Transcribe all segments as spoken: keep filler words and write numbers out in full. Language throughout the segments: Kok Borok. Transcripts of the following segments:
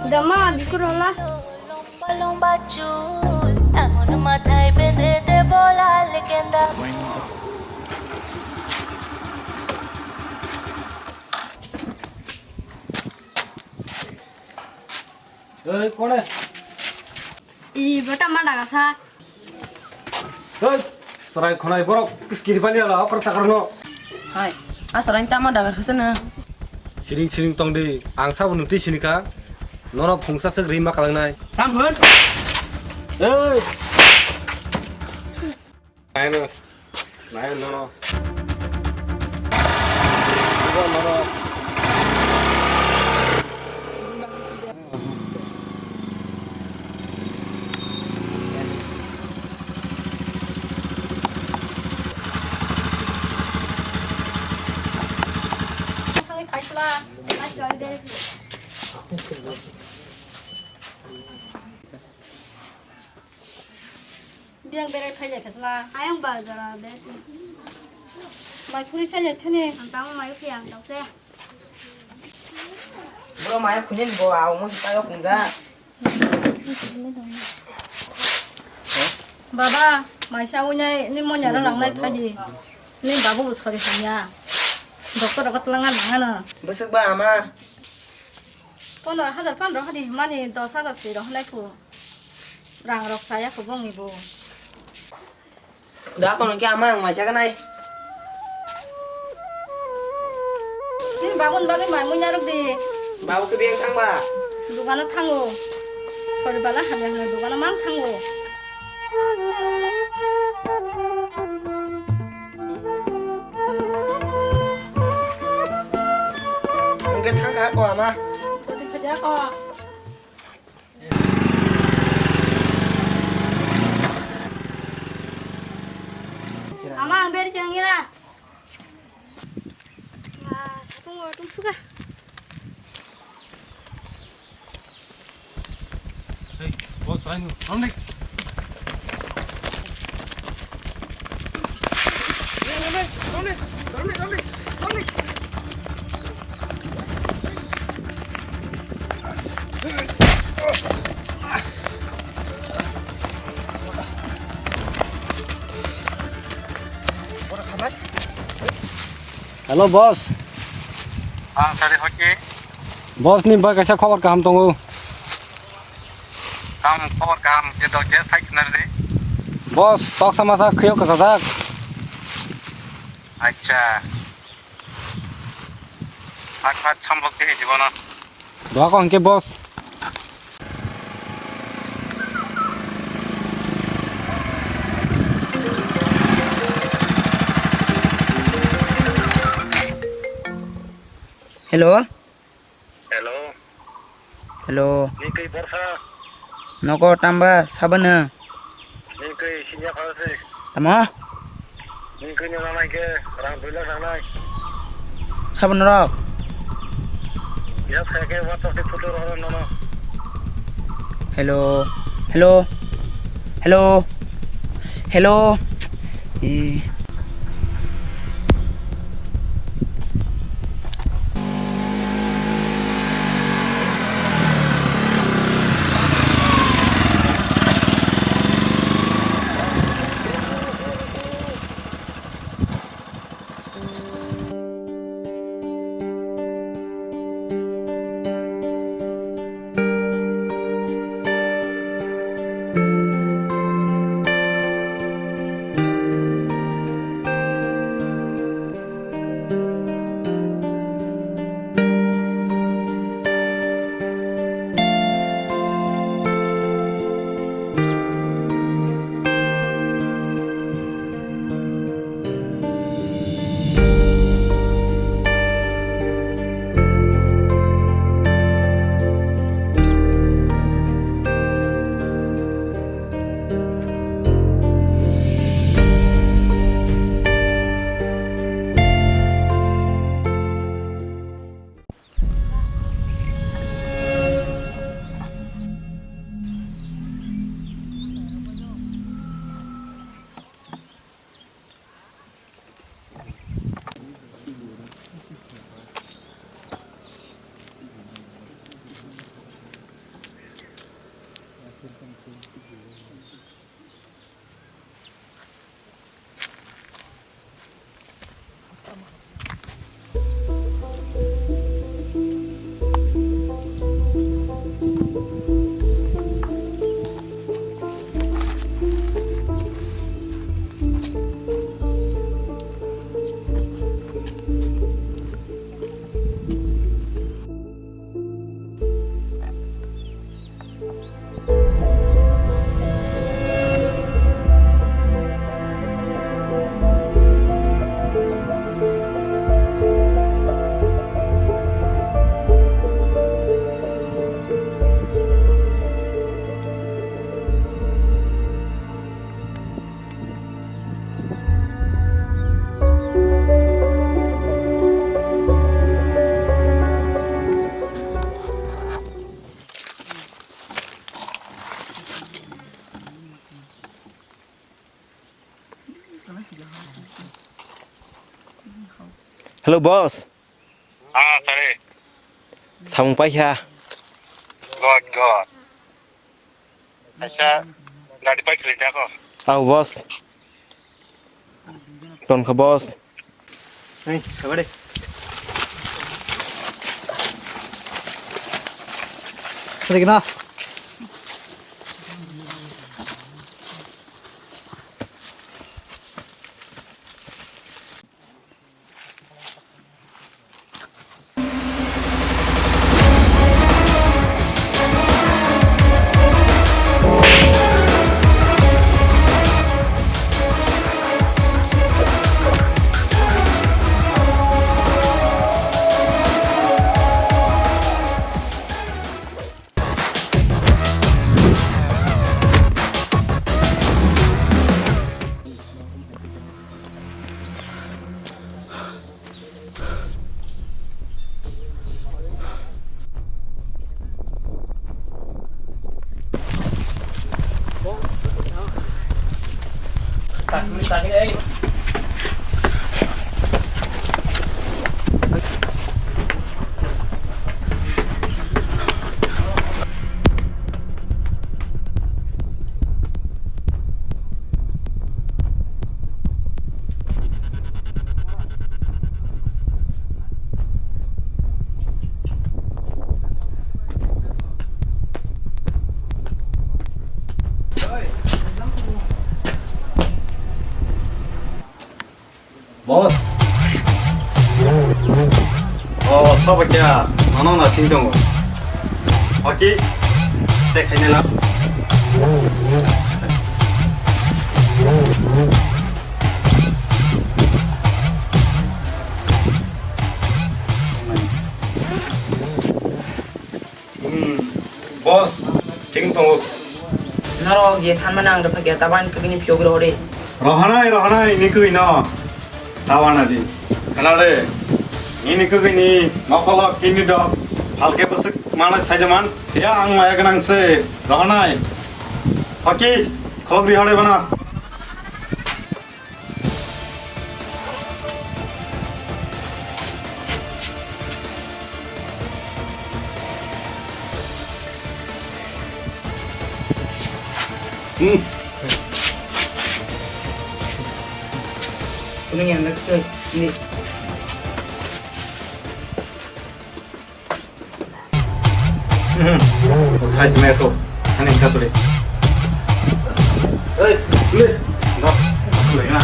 Dama, biskut hola. Lomba lomba chul, emon mathai bede de bola legenda. Ei, kone? I bota ma daga sa. Hei, chwrai khwnai borok kiskiri pali ala okra takarno. Hai, a chwrai tama dagar khasana. Siring siring tong di, ang sabo nung twi sinikha. Nono phungsa swk ri ma kalangnai. Tam hwn. Hei. Naino, naino nono. Ibo nono. Biyang berai phai lai khasla. Ayang bazar a be. Mai khuri sai lai thani. Ang tamo mai phiyang tokse. Bro, maya khunjin bo, a omo sita ga khunja. Baba, maisa unyai ni monya rang nai thaji. Ni babu bo sori hanya. Doctor rok tlang nang ano. Bwswk ba ama? Pondro hajar phan rok hadi mani dos hajar swi rok nai khu. Rang rok saya khu bongni bo. Da kono khe ama ang maisa ganai. Nini babun bagwi mai munya rwk di. Babu khe biyang thangba? Dukano thango. Sori bala hamya hwnwi dukano mang thango. Hwnkhe thangkha ko ama. Koti chaya ko. Ama ang beri chengila. Wah, satung watung suka. Hei, bos, lain, rondik. Hello, boss. Ah, sari hoki. Boss ni bai kaisa khobor kaham tongo. Kam khobor kaham ke do ke sai khna di. Boss, toksa masa khiyok kasajak. Acha. Ak ak samlok ke jibono. Doa ko hingke, boss. Hello. Hello. Hello. Ni kei borsa? Noko tamba sabana? Ni kei sinya kha se? Tamo? Ni kei ni nanai ke rang dui lakh nanai. Sabana rok? Ya, saya ke WhatsApp ni photo rok nono. Hello. Hello. Hello. Hello. Eh. Hello, boss. Ah, tare. Samung paikha. God, God. Acha, gari pai khili jako. Au, boss. Ton kha, boss. Hey, kabade. Sari kena. Boss. Oh, sobo kya? Nono na sing tongo. Hoki, se khaine la. Hmm, boss, thik tongo. Norok je sanmani ang rwphakya, tabani kwbini phiyok rohori. Rohanai, rohanai, ni kwbino. Tabana di. Kanade, nini kwbini mokolo kini dok, halke bwswk manai saijaman. Ya ang maya gwnang se, rohanai. Hoki, khobri hore bana. Hmm. Kuning yang dekat ni. Size meto. Ani kasuri. Hey, boleh. Enggak. Boleh na.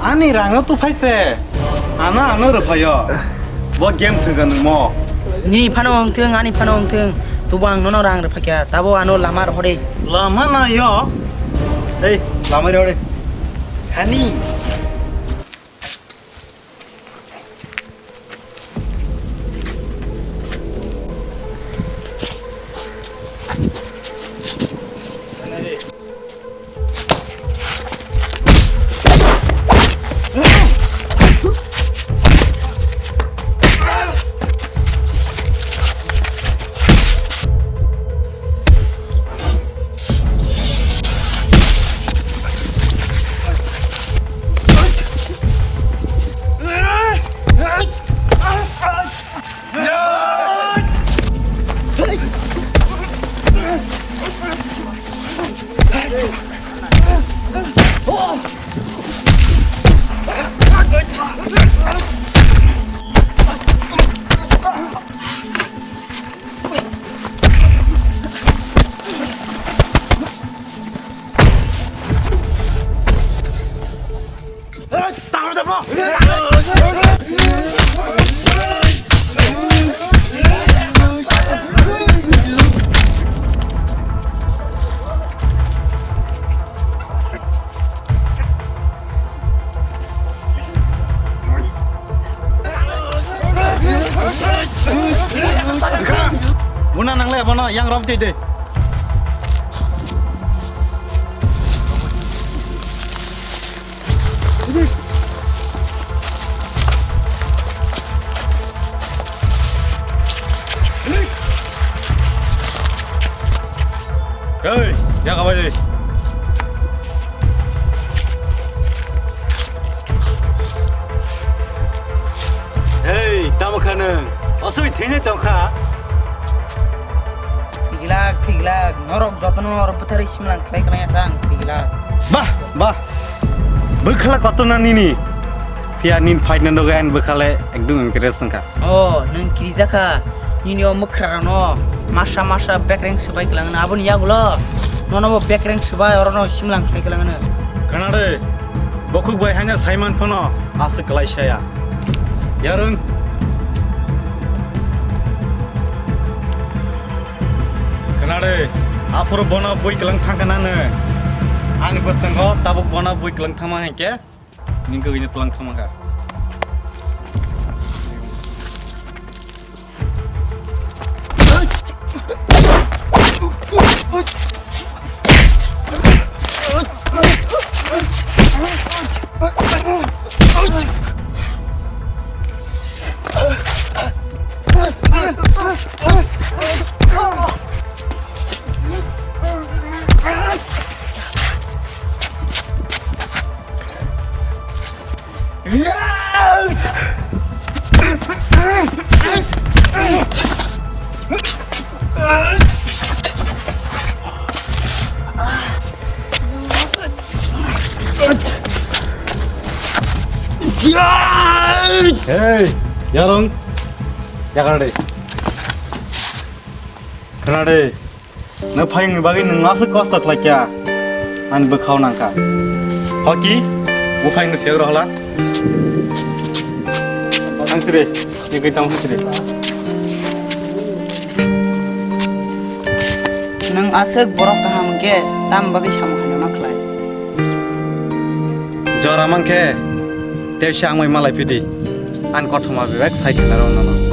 Ani rangno tuphai se. Ano, ano rwphaio. Bo game thwngkha nwngmo. Nini phano wngthwng, ani phano wngthwng. Tubo ang nono rang rwphakya, tabo ano lama rohorwi. Lama nayo. Ei, lama rohorwi. Hani. Buna nangle bono yang rom twi de. Hei, ya kabai. Hei, tamo kha nwng? Asoi thwinai tong kha. Thwiglak, thwiglak, norok jotono norok bwtharwi simlang khlai khlai asang thwiglak. Bah, bah. Bwkhala kotorna nini. Phiya nin fight na nogo ang bwkhale ekdum impress wngkha. O, nwng kirijakha. Nini o mwkhrarano masa masa bekreng swbai kwlangno. Aboni yagulo nono bo bekreng swbai orono simlang khlai kwlangno. Khana de, bokhuk bai haino saiman phano aswk kwlai saya. Yarwng. Khana de, aphuru bono bui kwlang thangkha nano. Ani bwskango tabuk bono bui kwlang thangma hinkhe. Nini kwgwino twlang thangma kha. Hey, yarwng, yakarde. Khwnade. Nwng phaiyungni bagwi nwng aswk kosto khlaikha? Ani bwkhao nangkha. Hoki, buphang nwng phiyok rohla. Ang siri, nini tamo siri. Nwng aswk borok kaham hwnkhe, tamo bagwi samung hamya ma khlai? Jora mankhe, tei se ang bai malai phidi. Ani kothoma bebak sai khwna rw nono.